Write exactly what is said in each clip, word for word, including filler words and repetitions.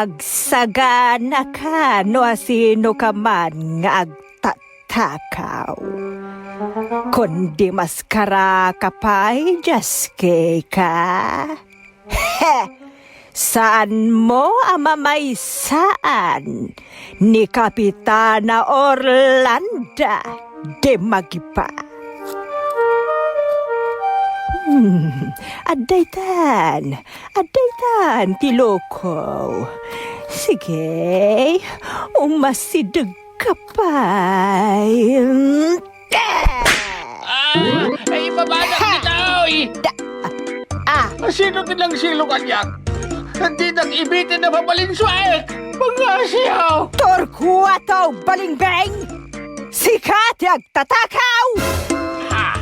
Agsagana ka no asino ka man nga agtatakaw. Kundi maskaraka pay, Jaskey ka? He! Saanmo a mamaysaan ni Kapitana Orlanda de Magipa. Hmm, addaytan, addaytan ti loko. Sige, umasideg ka pay. Ah! Ay, ibabanak kita, oy! Da-, ah. Sino ti nangsilo kaniak? Dinak ibitin a mabalinsuaek! Mga siyaw! Torkua to, balingbeng! Sika ti agtatakaw! Ah,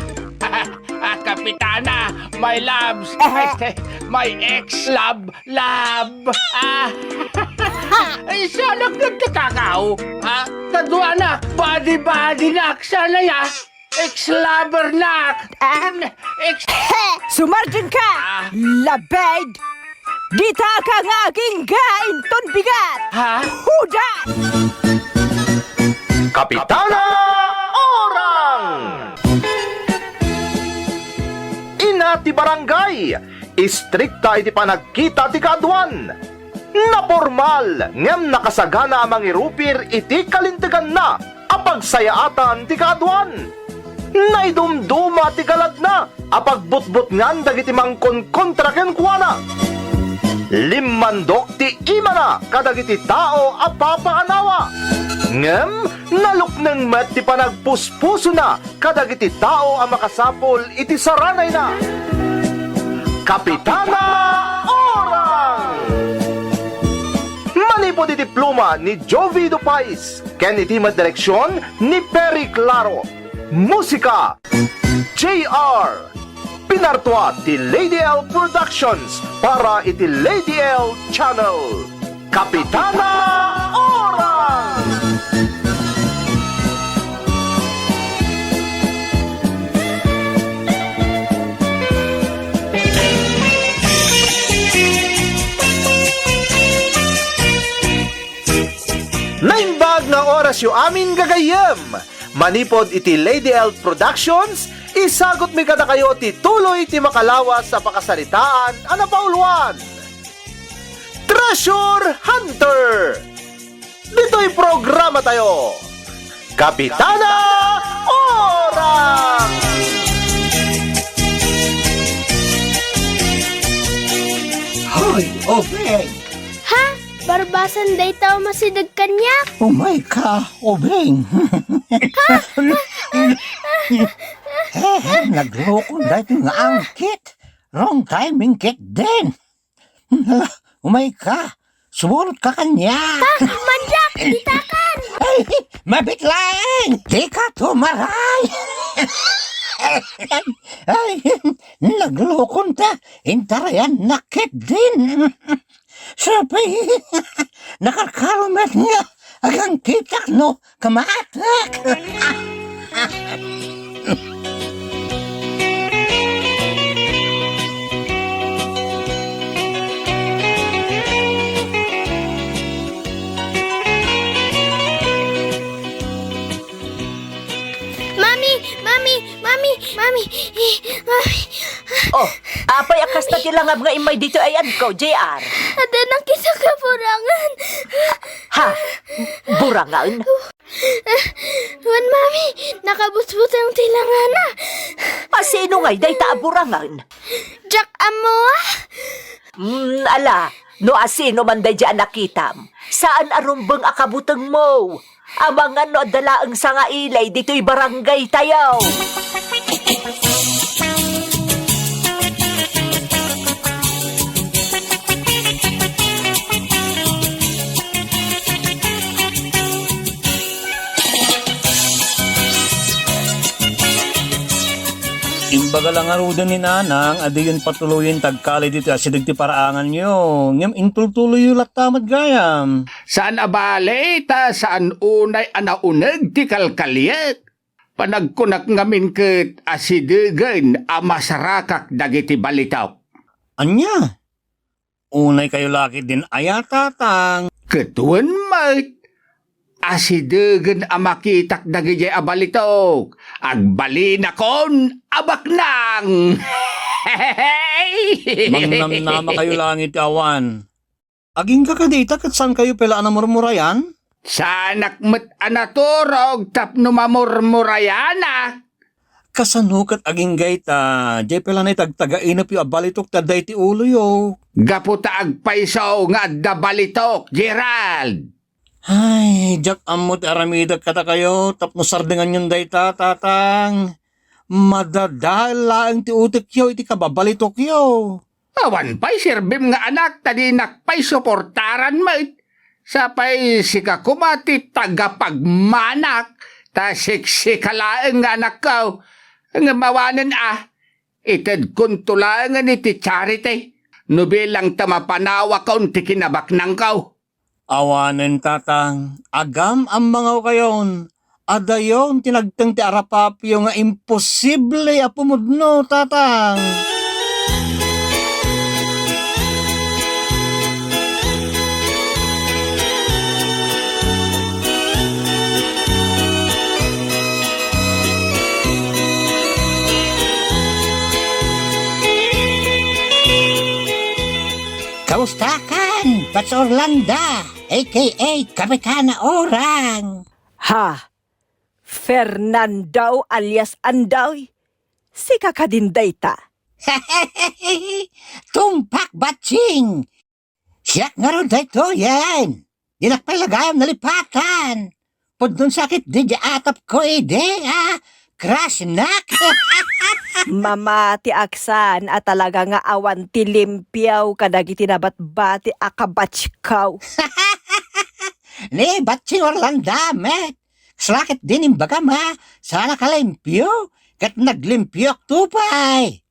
ah, Kapitana, my loves, Eh. este, my ex-love, love, ah, ay, siya nagtatakaw, ah, kaduanak, body-body nak, sana ya, ex-lover nak, Ah. ex- He! Sumardeng ka! Ah. Labed! Dita ka nga agingga inton bigat! Ha? Huda! Kapitana Orang! Ina ti barangay, istrikta iti panagkita ti kaaduan. Napormal ngem nakasagana a mangirupir iti kalinteganna a pagsayaatan ti kaaduan. Naidumduma ti galadna a pagbutbutngan dagiti mangkonkontra kenkuana. Limmandok ti imana kadagiti tao a papaanawa. Ngem nalukneng met ti panagpuspusona kadagiti tao a makasapul iti saranayna. Kapitana Orang! Manipud iti pluma ni Jovi Dupais ken iti met direksion ni Perry Claro. Musika, J R. Pinartua ti Lady L Productions para iti Lady L Channel. Kapitana Orang! Naimbag nga orasyo amin, gagayyem! Manipud iti Lady L Productions, isagutmi kadakayo ti tuloy ti makalawas a pakasaritaan a napauluan. Treasure Hunter! Ditoy programatayo, Kapitana Orang! Hoy, Obeng! Ha? Barbasan dayta a masideg kaniak? Umay ka, Obeng! He, he, naglukon daytoy nga angkit. Wrong timing ketdin. Hala, umay ka. Sumulot ka kaniak. Ha? Manyak! Ditakan! Ay, mabit laeng! Dika tumaray! Ay, naglukon ta. Intarayan na ketdin. Siya pay, nakarkaro met nga agangkitak no kamaakak. Mami! Mami! Mami! Mami! Mami! Oh, apay a kasta ti langab nga immay ditoy ay adko, J R? Adda nakita nga burangan. Ha? Burangan? Wen, Mami, nakabutbuteng ti langana. A sino ngay dayta a burangan? Diak ammo, a? Hmm, ala, no a sino man daydi a nakitam, saan a rumbeng a kabutengmo. Amangan no adda laeng sangailay ditoy barangaytayo. Imbaga la ngaruden ni Nanang a diyon patuloyen ti agkali ditoy asideg ti paraanganyo, ngem intultuloyyo latta met gayam. Saan a bale, ta saan unay a nauneg ti kalkaliek. Panagkunak ngamin ket asidegen a masarakak dagiti balitok. Ania? Unay kayo la ketdin aya, Tatang? Ket wen met, asidegen a makitak dagidiay a balitok. Agbalinakon a baknang! Mangnamnama kayo laeng iti awan. Agingga kadi ita ket saan kayo pay la a namurmurayan? Saanak met a naturog tapno mamurmurayanak. Kasano ket agingga ita, diay pay la naitagtagainepyo a balitok ti adda iti uloyo? Gapu ta agpayso nga adda balitok, Gerald. Ay, diak ammo ti aramidek kadakayo tapno sardenganyon dayta, Tatang. Madadael laeng ti utekyo iti kababalitokyo. Awan pay serbim nga anak ta dinak pay suportaran met. Sapay sika koma ti tagapagmanak, ta siksika laeng nga anakko. Ngem awanen a, itedkonto laengen iti charity, no bilang ta mapanawakon ti kinabaknangko. Awanen, Tatang, agam-ammangaw kayon, adayon ti nagteng ti arapapyo nga imposible a pumudno, Tatang. Kamustakan, Pats Orlando, A K A Kapitana Orang? Ha? Fernando alias Andoy? Sika kadin dayta? Tumpak, Batching! Siak ngarud daytoyen! Dinak pay la gayam nalipatan! Pudnon sakit di di atapko idi, a? Crush nak! Mamatiak saan a talaga nga awan ti limpio kadagiti nabatbati a kabatchko. Ni Batching Orlando met. Kasla ketdin imbagam a, saan a kalimpio, ket naglimpiokto pay.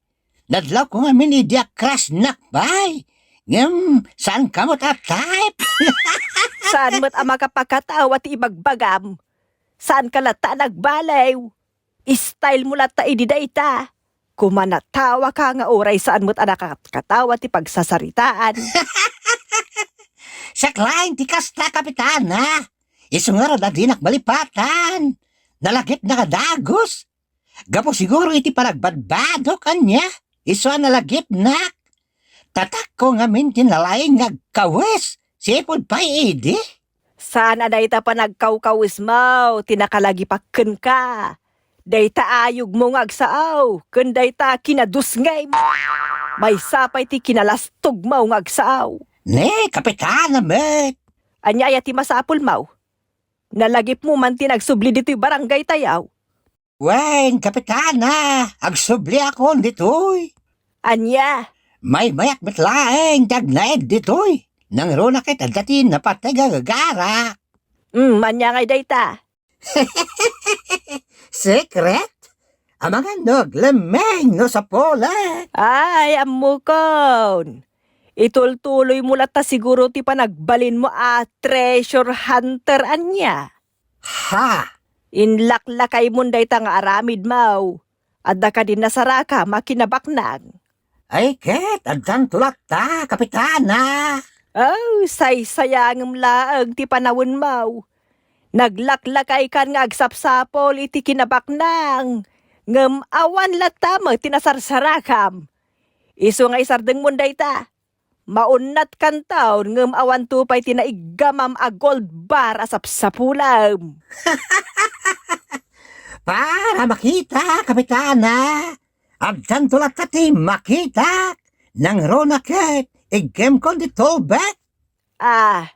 Nadlawko ngamin idi a crush nak pay. Ngem, saan ka met a type? Saan met a makapakatawa ti ibagbagam? Saan ka latta a nagbaliw? Style mo latta idi dayta. Kumanatawa ka nga uray saan met a nakakatawa ti pagsasaritaan. Siak laeng ti kasta, Kapitana. Isu ngarud a dinak malipatan. Nalagipnak a dagus. Gapu siguro iti panagbadbadok ania, isu a nalagipnak. Tatakko ngamin ti nalaing nga agkawes, sipud pay idi. Saan a dayta panagkawkawesmo ti nakalagipak kenka. Dayta ayogmo nga agsao, ken dayta kinadusngem. Maysa pay ti kinalastogmo nga agsao. Ne, Kapitana met. Ania aya ti masapulmo? Nalagipmo man ti nagsubli ditoy barangay tayo. Wen, Kapitana, agsubliakon ditoy. Ania? Maymayak met laeng ti agnaed ditoy. Nangruna ket adda ti napateg a gagarak. Hmm, ania ngay dayta? Secret? Amangan no aglemmeng no sapulek. Ay, ammokon. Itultuloymo latta siguro ti panagbalinmo a treasure hunter ania. Ha? Inlaklakaymon dayta nga aramidmo. Adda kadin nasarakam a kinabaknang? Ay ket, addanto latta, Kapitana. Oh, saysayangem laeng ti panawenmo. Naglaklakaykan nga agsapsapul iti kinabaknang, ngem awan latta met ti nasarsarakam. Isu nga isardengmon dayta. Maunnatkanton ngem awanto pay ti naiggamam a gold bar a sapsapulem. Para makita, Kapitana, addanto latta ti makitak, nangruna ket iggem kon ti tubek. Ah,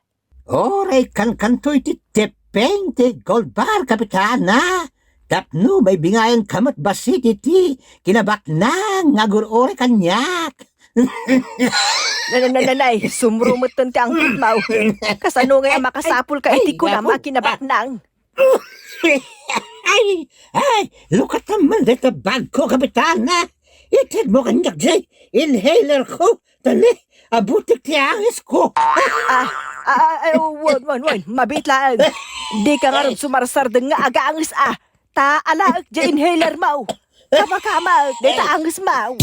Uray kankanto iti tipping ti gold bar, Kapitana, tapno maibingayan ka met bassit iti kinabaknang nga agur-uray kaniak. Nay, nay, nay, nay, sumro metten ti angkitmo. Kasano ngay a makasapul ka iti kunam a kinabaknang? Ay, ay, lukatan man dayta bagko, Kapitana. Itedmo kaniak jay inhaler ko. Dali, abutek ti angesko. Ah, ah, ah, ay, wen, wen, wen, mabiit laeng. Dika ngarud sumarsardeng nga aganges a. Ta alaek jay inhalermo. Kabakamaek dayta angesmo.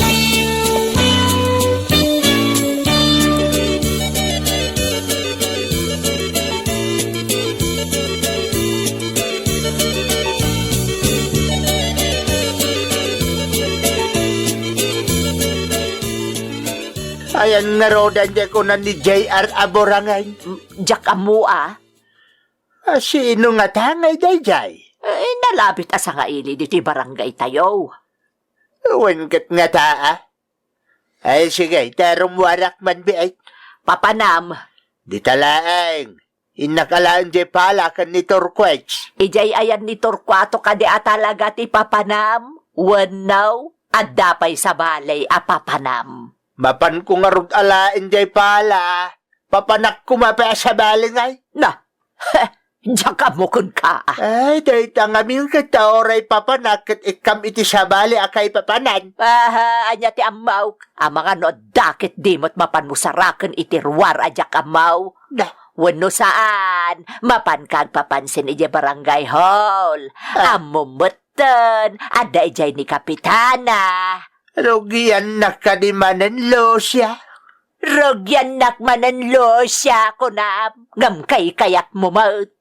Ayan ngaruden ti kuna ni J R a burangen. Mm, diak ammo a. A, sino ngata ngay daydiay? Eh, nalabit a sangaili ditoy barangay tayo. Wen ket ngata a? Ay, sige, ta rummuarak man biit. Papanam. Dita laeng. Innak alaen jay pala ken ni Torquets. Ijay ayan ni Torquato kadi a talaga ti papanam? Wenno, adda pay sabali a papanam? Mapanko ngarud alaen jay pala. Papanak koma pay a sabali ngay. Na, diak ammo kenka. Ay, dayta ngamin ket ta uray papanak ket ikkam iti sabali a kaipapanan. Aha, ania ti ammok? Amangan no adda ket di met mapanmo saraken iti ruar a diak ammo. Da. Wenno saan, mapanka agpapansin idiay barangay hall. Ah. Ammom metten, adda idiay ni Kapitana. Rugiannak kadi manen, Lucia? Rugiannak manen, Lucia, kunam, ngem kaykayatmo met.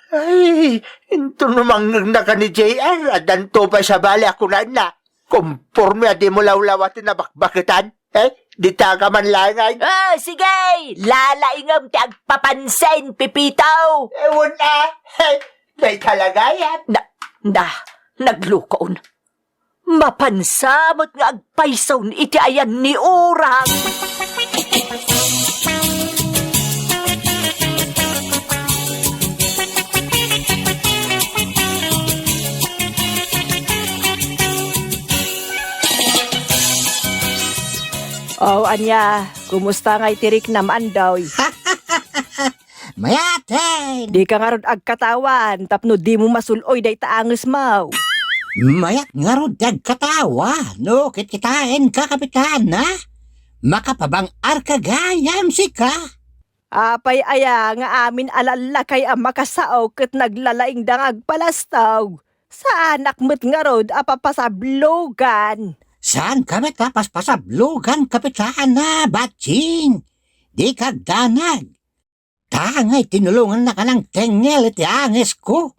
Ay, inton no mangngegna ken ni J R, addanto pay sabali a kunana. Komporme a dimo lawlawati a bakbaketan. Eh, dita ka man laeng. Ah, sige! Lalaingem ti agpapansin, Pipito! Ewan a! Hey, may kalagayan! Na, na, naglukaon. Mapansa met nga agpayson iti ayan ni Urang. O, ania, kumusta ngay ti riknam, Andoy? Mayaten! Dika ngarud agkatawan tapno dimo masul-oy dayta angesmo. Mayat ngarud ti agkatawa no kitkitaenka, Kapitana. Makapabang-arka gayam sika. Apay aya nga amin a lallakay a makasao ket naglalaingda nga agpalastog? Saanak met ngarud a papasablogan. Saanka met a paspasablogan, Kapitana, Batching. Dika agdanag. Ta ngay tinulongannaka nangtengngel iti angesko.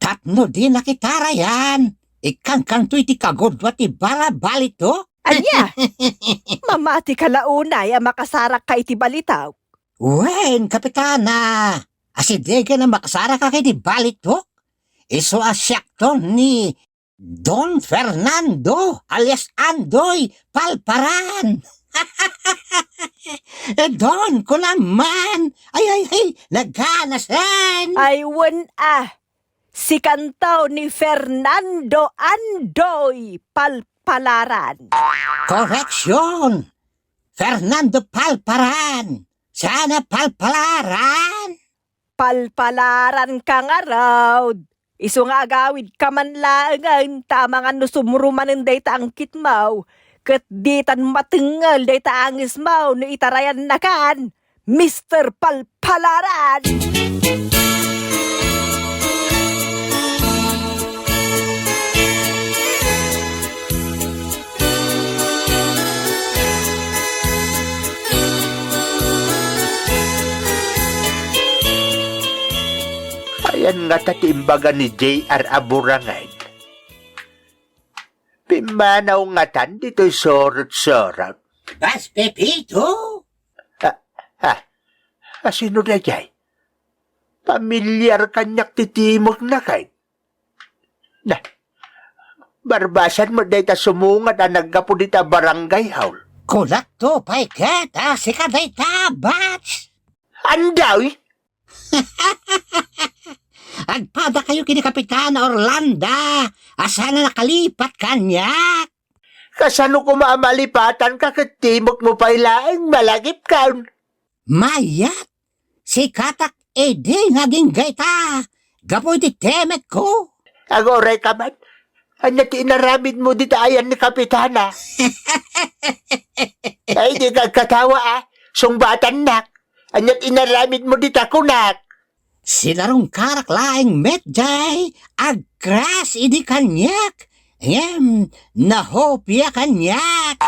Tapno di nakitarayan, ikkankanto iti kagudua ti balabalitok. Ania? Mamatika la unay a makasarakka iti balitok? Wen, Kapitana, asidegen a makasarakka iti balitok. Isu a siakton ni Don Fernando alias Andoy Palparan. Eh, Don, kunam man. Ay, ay, ay, naganasen. Ay, wen a. Sikanto ni Fernando Andoy Palpalaran. Koreksyon! Fernando Palparan! Saan a Palpalaran? Palpalaranka ngarud. Isu nga agawidka man laengen, ta amangan no sumrumanen dayta angkitmo, ket ditan matengngel dayta angesmo no itarayannakan, Mister Palpalaran! Ayan ngata ti imbaga ni J R a burangay. Pimmanaw ngatan ditoy surot-surot. Bas Pepito? Ah, ah, asino daydiay? Pamilyar kaniak ti timekna kay. Na, barbasan met dayta sumungad a naggapu dita barangay hall. Kunakto pay ket a sika dayta, Bats. Andaw? Agpadakayo ken ni Kapitana Orlando a saan a nakalipat kaniak. Kasano koma a malipatanka ket timekmo pay laeng malagipkon? Mayat, sikatak idi nga agingga ita gapu iti timekko. Aguray ka man, ania ti inaramidmo dita ayan ni Kapitana? Ay, dika agkatawa a, sungbatannak. Ania ti inaramidmo dita kunak? Sinarungkarak laeng met jay agkras idi kaniak, ngem nahopia kaniak.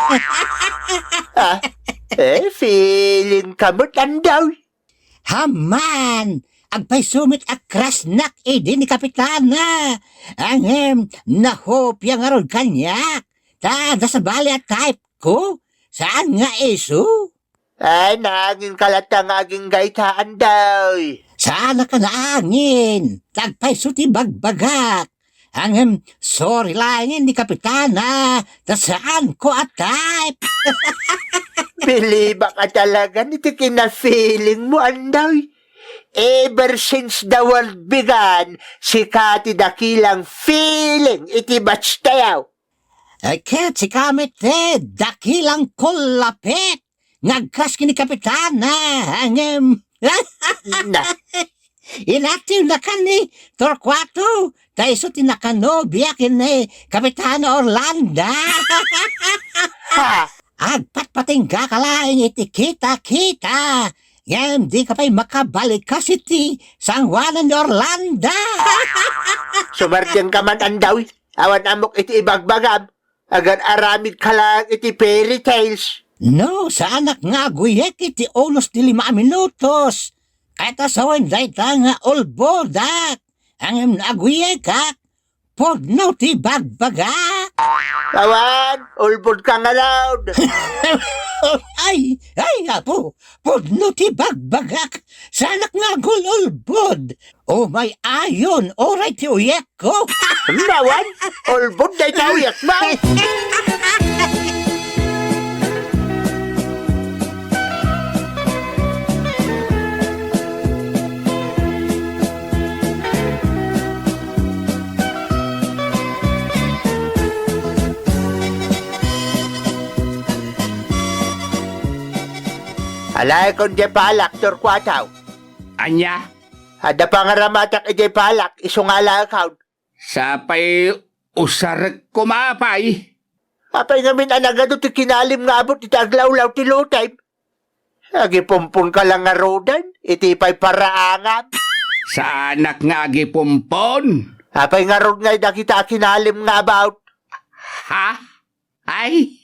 Ah, eh, feeling ka met, Andaw. Amman, agpayso met a crushnak idi ni Kapitana. Ngem, nahopia ngarud kaniak. Ta, adda sabali a type ko. Saan nga isu? Ay, naanginka latta nga agingga ita, Andoy. Saanak a naangin. Agpayso ti bagbagak. Ngem, sorry laengen ni Kapitana, ta saanko a type. Bilibak a talaga iti kina-feeling mo, Andoy. Ever since the world began, sika ti dakilang feeling iti batch tayo. Ay, ket sika met ti dakilang kullapit nga agkas ken ni Kapitana, ngem. Na. Inatiwnakan ni Torcuato, ta isu ti nakanobia ken ni Kapitana Orlando. Ha? Agpatpatinggaka laeng iti kita-kita, ngem dika pay makabalik kas iti sanguanan ni Orlando. Sumardiangka man, Andoy. Awan ammok iti ibagbagam. Agar-aramidka laeng iti fairy tales. No, saanak nga aguyek iti unos ti lima a minutos. Ket asawen dayta nga ulbodak. Ngem no aguyekak, pudno ti bagbagak. Awan, ulbodka ngarud. Ay, ay, apo, pudno ti bagbagak. Saanak nga agul-ulbod. Umay ayon, uray ti uyekko. Awan, ulbod dayta uyekmo. Alaekon diay palak, Torcuato. Ania? Adda pangaramatak idiay palak, isu nga alaekon. Sapay usarek koma pay. Apay ngamin a nagadu ti kinalim nga abut iti aglawlaw ti lutem? Agipumponka la ngaruden iti pay paraangam. Saanak nga agipumpon. Apay ngarud ngay dagita a kinalim nga abut? Ha? Ay.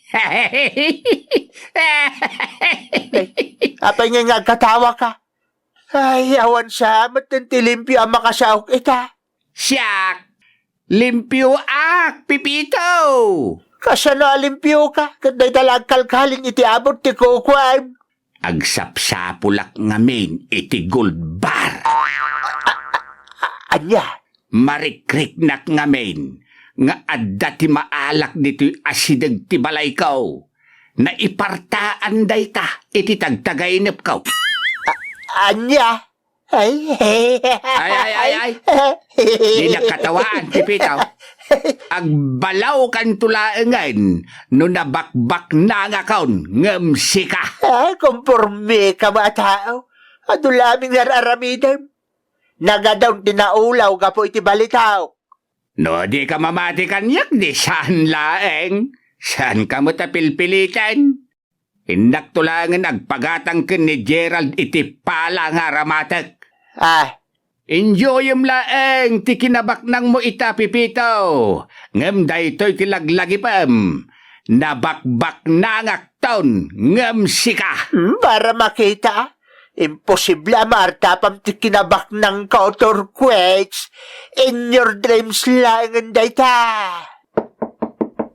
Apay ngay nga agkatawaka? Ay, awan sa met ti limpio a makasaok ita. Siak, limpioak, Pepito! Kasano a limpioka? Ket dayta la agkalkalin iti abut ti kukuam. Agsapsapulak ngamin iti gold bar. Ania? Marikriknak ngamin nga adda ti maalak ditoy asideg ti balayko. Naipartaan dayta iti tagtagainepko. A-, ania? Ay, ay, ay, ay. Dinak katawaan, Pepito. Agbalawkanto laengen no nabakbaknangakon ngem sika. Ay, kompormekam a tao. Adu lamin nga ar-aramidem. Nagadun ti naulaw gapu iti balitaok. No dika mamati kaniak, di saan laeng. Saanka met a pilpiliten. Innakto laengen agpagatang ken ni Gerald iti pala nga aramatek. Ah. Injoyem laeng ti kinabaknangmo ita, Pepito. Ngem daytoy ti laglagipem. Nabakbaknangakton ngem sika. Hmm, para makita. Imposible a maartapam ti kinabaknangko, Torquets. In your dreams laengen dayta.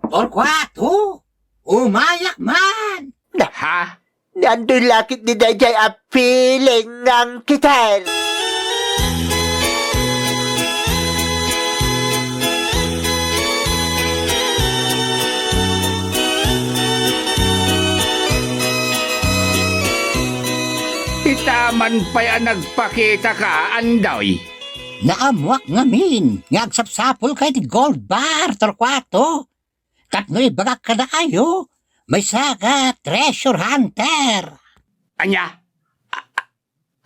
Torquato, umayak man! Na, ha? Nandoy lakit ni dayjay a piling nga angkiter. Ita man pay a nagpakitaka, Andoy. Naammoak ngamin nga agsapsapulka iti gold bar, Torquato. Tapno ibagak kadakayo, maysaka treasure hunter. Ania? A-, a-,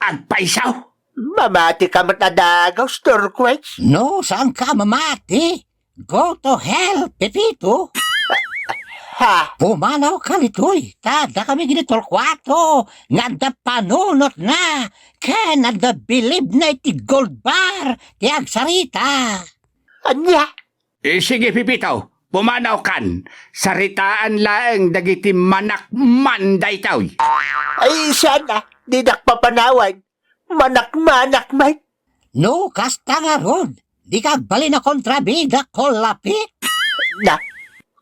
agpayso? Mamati ka met a dagus, Torquets? No, saanka a mamati? Go to hell, Pepito! Ha? Pumanawka ditoy, ta adda kami ken ni Torquato nga adda panunotna ken adda bilibna iti gold bar ti agsarita. Ania? Eh, sige, Pepito, pumanawkan. Saritaan laeng dagiti manakman daytoy. Ay, saan a? Didak papanawan. Manakmanak man. No, kasta ngarud, dika agbalin a kontrabida, kullapit. Na,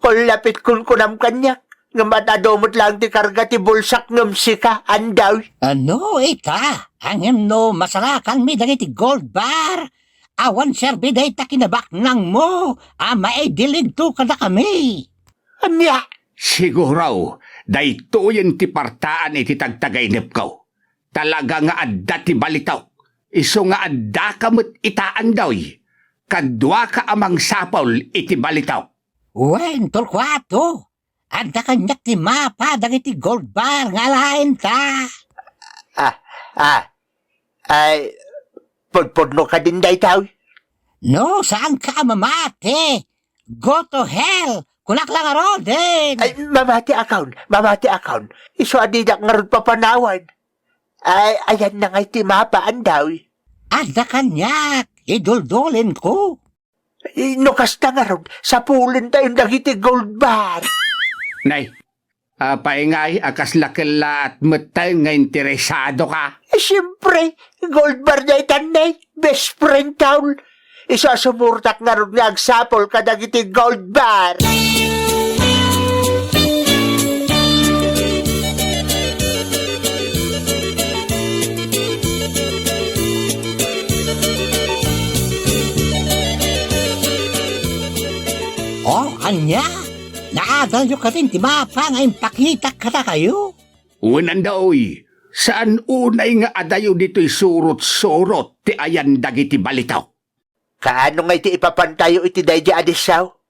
kullapit kunkunam kaniak. Ngem ad-adu met laeng ti karga ti bulsak ngem sika, Andoy. Ano ita? Ngem no masarakanmi dagiti gold bar, awan serbi dayta kinabaknangmo a maidilinto kadakami. Ania? Siguro, daytoyen ti partaan iti tagtagainepko. Talaga nga adda ti balitok. Isu nga addaka met ita, Andoy. Kaduaka a mangsapul iti balitok. Wen, Torcuato, adda kaniak ti mapa dagiti gold bar nga alaenta. Ah, ah, ay, pudpudno kadin daytoy? No, saanka a mamati. Go to hell! Kunak la ngaruden! Ay, mamati akon, mamati akon. Isu a didak ngarud papanawan. Ay, ayanna ngay ti mapa, Andoy. Adda kaniak, iduldulinko. Ay, no kasta ngarud, sapulentayon dagiti gold bar. Nay, apay ngay a kasla kellaat metten nga interesadoka? Eh, siempre, gold bar daytan, nay. Best friend taon. Isu a sumurtak ngarud nga agsapul kadagiti gold bar. Oh, ania? Naadalyo kadin ti mapa nga impakitak kadakayo? Wen, Andoy, saan unay nga adayo ditoy surot-surot ti ayan dagiti balitok. Kaano ngay ti ipapantayo iti daydi a disso?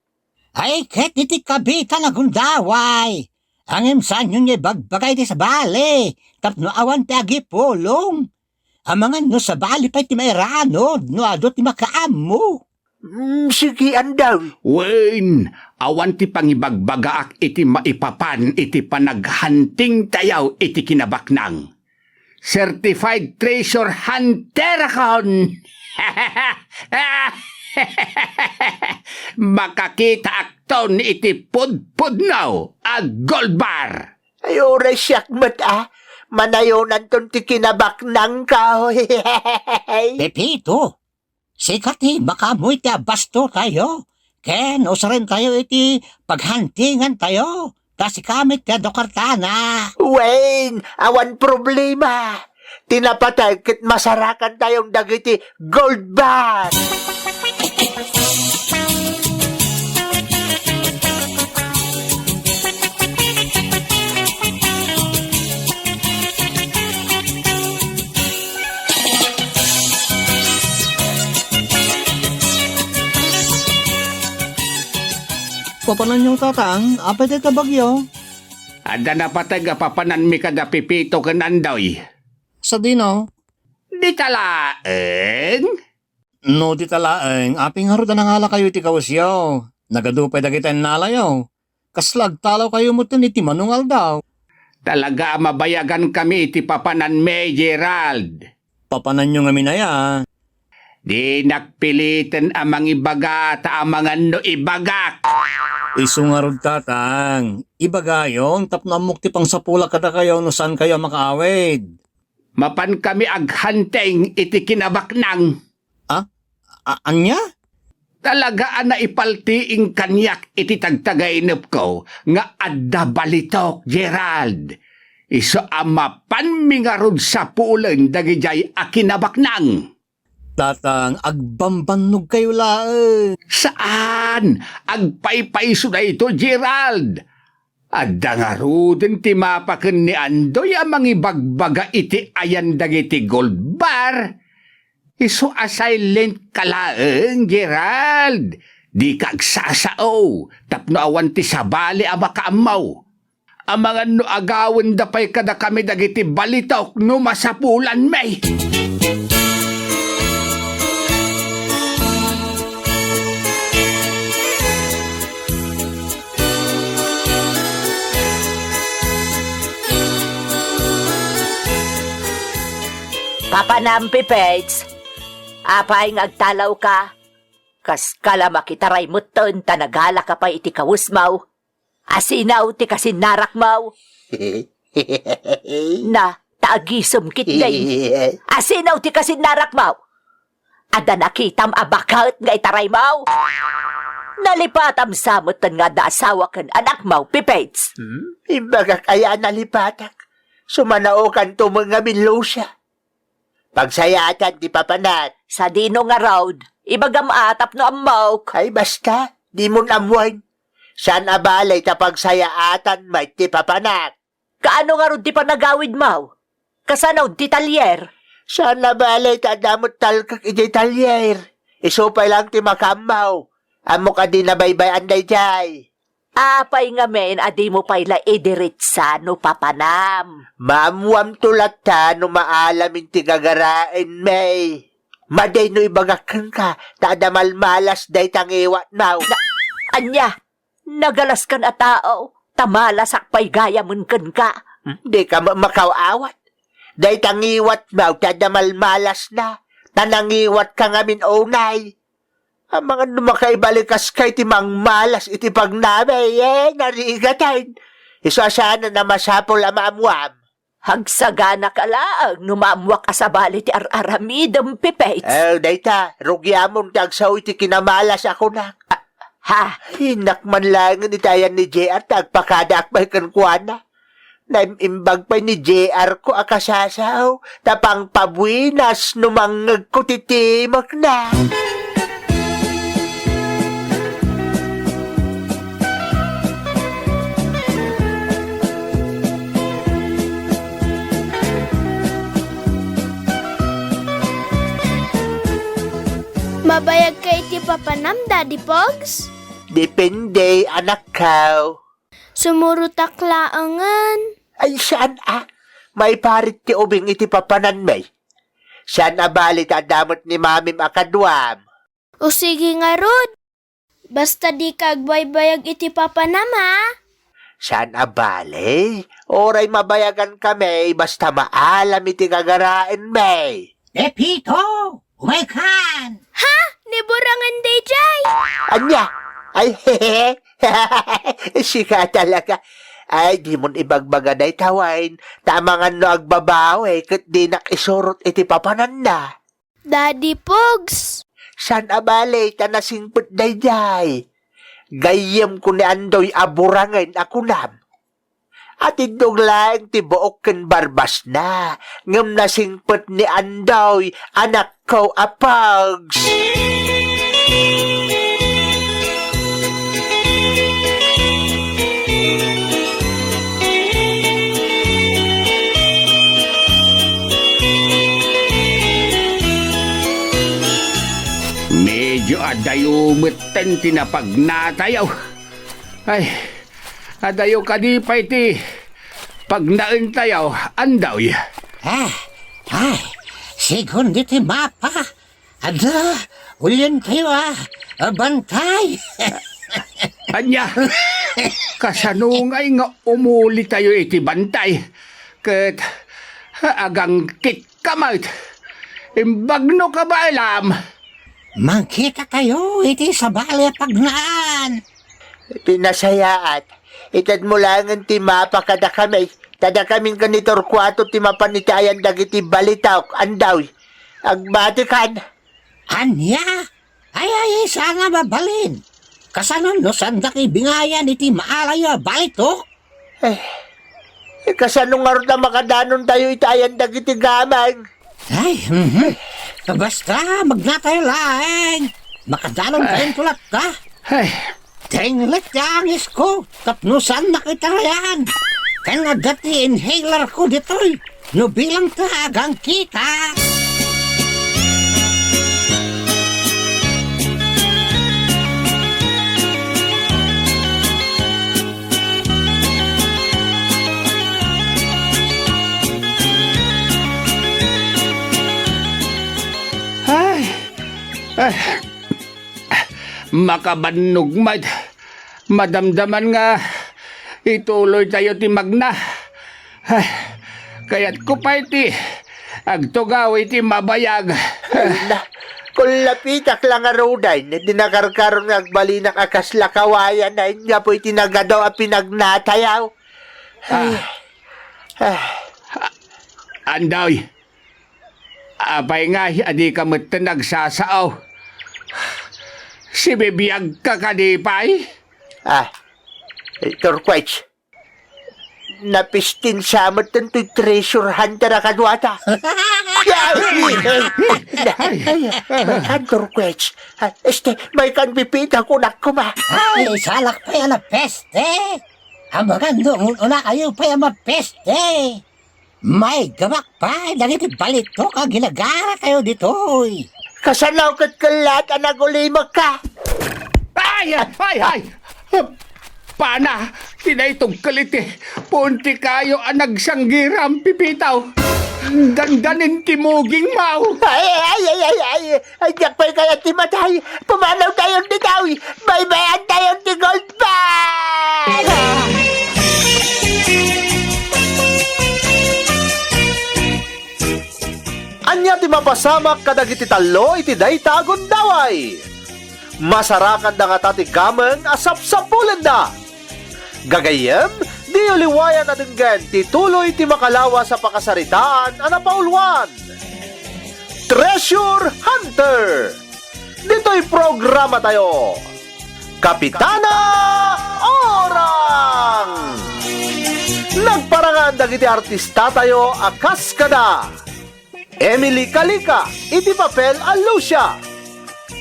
Ay, ket iti kabitan a gundaway. Ngem saanyo nga ibagbaga iti sabali, tapno awan ti agipulong. Amangan no sabali pay ti mairanod no adu ti makaammo. Mm, sige, Andoy. Wen, awan ti pangibagbagaak iti maipapan iti panaghuntingtayo iti kinabaknang. Certified treasure hunter akon. Makakitaakton iti pudpudno a gold bar. Ay, uray siak met a, manayonanton ti kinabaknangko. Pepito, sika ti makaammo iti abastotayo, ken usarentayo iti paghuntingantayo, ta sika met ti adu kartana. Wen, awan problema. Ti napateg ket masarakantayon dagiti gold bar. Papananyo, Tatang, apay dayta bagyo? Adda napateg a papananmi kada Pepito ken Andoy. Sadino? Dita laeng? No dita laeng, apay ngarud a nangalakayo iti kawesyo? Nagadu pay dagiti innalayo. Kasla agtalawkayo metten iti mano nga aldaw. Talaga a mabayagankami iti papananmi, Gerald. Papananyo ngamin aya? Dinak piliten a mangibaga ta amangan no ibagak. Isu ngarud, Tatang, ibagayon tapno ammok ti pangsapulak kadakayo no saankayo a makaawid. Mapankami aghunting iti kinabaknang. Ah? A-, ania? Talaga a naipaltiing kaniak iti tagtagainepko nga adda balitok, Gerald. Isu a mapanmi ngarud sapulen dagidiay a kinabaknang. Tatang, agbambannogkayo laeng. Saan? Agpaypayso daytoy, Gerald. Adda ngaruden ti mapa ken ni Andoy a mangibagbaga iti ayan dagiti gold bar. Isu a silent ka laeng, Gerald. Dika agsasao tapno awan ti sabali a makaammo. Amangan no agawenda pay kadakami dagiti balitok no masapulanmi. Papanam, Pipits. Apay nga agtalawka? Kaskala makitaray metten ta nagalaka pay iti kawesmaw. Asino ti kasinnarakmaw? Na, ta agisem ketdi. Asino ti kasinnarakmaw? Adda nakitam a baket nga itaraymaw? Nalipatam sa metten nga adda asawa ken anakmaw, Pipits. Hmm? Imbagak aya a nalipatak? Sumanaokanto met ngamin, Lucia. Pagsayaatan ti papanak. Sadino ngarud? Ibagam a tapno ammok. Ay, basta, dimon ammoen. Saan a bale ta pagsayaatan met ti papanak. Kaano ngarud ti panagawidmaw? Kasano ti talyer? Saan a bale ta adda met talkek idiay talyer. Isu pay laeng ti makaammo. Ammok a di nabaybay-an daydiay. Apay ngamin a dimo pay la idiretsa no papanam? Maammoamto latta no maalamin ti gagaraenmi. Madi no ibagak kenka, ta adda malmalas dayta ngiwatmaw. Na, ania? Nagalaskan a tao, ta malasak pay gayamen kenka. Hmm, dika ma-, makaw-awat. Dayta ngiwatmaw ti adda malmalasna, ta nangiwatka ngamin unay. Amangan no makaibalikas kay ti mangmalas iti pagnami, eh, narigaten. Isu a saanen a masapul a maammuam. Agsagana ka laeng no maammuak a sabali ti ar-aramidem, Pipits. Eh, dayta, rugiamon ti agsao iti kinamalas a kunak. Ha? Innak man laengen iti ayan ni J R ta agpakadaak pay kenkuana. Naim-imbag pay ni J R ko a kasasao, ta pangpabuinas no mangngegko ti timekna. Mabayagka iti papanam, Daddy Pogs? Depende, anakko. Sumurotak laengen. Ay, saan a? Maiparit ti ubing iti papananmi. Saan a bale ta adda met ni mamim a kaduam. O sige ngarud. Basta dika agbaybayag iti papanam, ha? Saan a bale? Uray mabayagankami, basta maalam iti gagaraenmi. Pepito! Umaykan! Ha? Ni Burangan daydiay? Ania? Ay, hehe. Sika talaga. Ay, dimon ibagbaga dayta, Wayne. Ta amangan no agbabawi, ket dinak isurot iti papananna. Daddy Pogs. Saan a bale, ta nasingpet daydiay. Gayyemko ni Andoy a Burangan a kunam. Atiddog laeng ti buok ken barbasna, ngem nasingpet ni Andoy, anakko a Pogs. Medyo adayo metten ti napagnatayo. Ay, adayo kadi pay ti pagnaentayo, Andoy? Ah, ay, sigun diti mapa. Adda, ulientayo a, a bantay. Ania? Kasano ngay nga umulitayo iti bantay? Ket agangkit ka met. Imbag no kabaelam. Mangkitatayo iti sabali a pagnaan. Ti nasayaat, itedmo laengen ti mapa kadakami, ta dakamin ken ni Torcuato ti mapan iti ayan dagiti balitok, Andoy. Agbatikan. Ania? Ay, ay, ay, saan a mabalin? Kasano no saandak ibingayan iti maalayo a balitok? Eh, eh, kasano ngarud a makadanontayo iti ayan dagiti gameng? Ay, mhm. Basta, magnatayo laeng. Makadanon tayo latta. Ay. Denglet ti angisko, tapno saannak itarayan. Ken adda ti inhaler ko ditoy. No bilang ta agangkita. Ay, ay, makabannog met. Madamdaman nga ituloytayo ti magna. Ay, kayatko pay ti agtugaw iti mabayag. Ay na, kullapitak la ngaruden, di nakarkaron nga agbalinak a kasla kawayan a ingapu iti nagadu a pinagnatayo. Ay. Ah. Ah. Andoy, apay ngay a dika metten agsasao? Sibibiagka kadi pay? Ah, Turquets. Napistin sa met toy treasure hunter a kaduata. Ay, ay, ay, Turquets. Ah, este, maykan pipita kunak koma. Ay, salak pay a napeste. Amangan no un-unakayo pay a mapeste. Maiggamak pay dagiti balitok a ginagaratayo ditoy. Kasano ket kellat a nagulimekka? Ay, ay, ay, ay! Pana, ti naitungkel iti puon ti kayo a nagsanggiram, pipitaw. Dandanin ti muging, maw. Ay, ay, ay, ay, ay, ay, diak pay kayat ti matay. Pumanaw tayon ditoy. Baybayan tayon ti gold bar. Ania ti mapasamak kadagiti tallo iti dayta a gundaway? Masarakanda ngata ti gameng a sapsapulenda. Gagayyem, diyo liwayan a denggen ti tuloy ti makalawas a pakasaritaan a napauluan. Treasure Hunter! Ditoy programatayo, Kapitana Orang! Nagparangan dagiti artistatayo a kas kada Emily Calica iti papel a Lucia,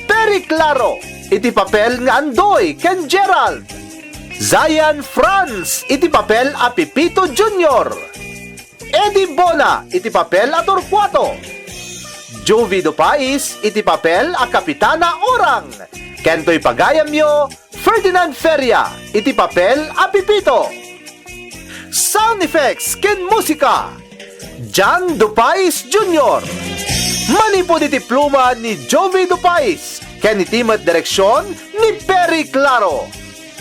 Perry Claro iti papel nga Andoy ken Gerald, Zayan Franz iti papel a Pipito Junior, Eddie Bona iti papel a Torcuato, Juvie Dupais iti papel a Kapitana Orang, ken toy pagayamyo, Ferdinand Feria iti papel a Pipito. Sound effects ken musika, John Dupais Junior. Manipud iti pluma ni Juvie Dupais ken iti met direksion ni Perry Claro.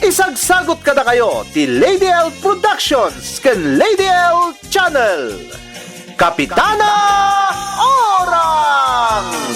Isagsagut kadakayo ti Lady L Productions ken Lady L Channel. Kapitana Orang!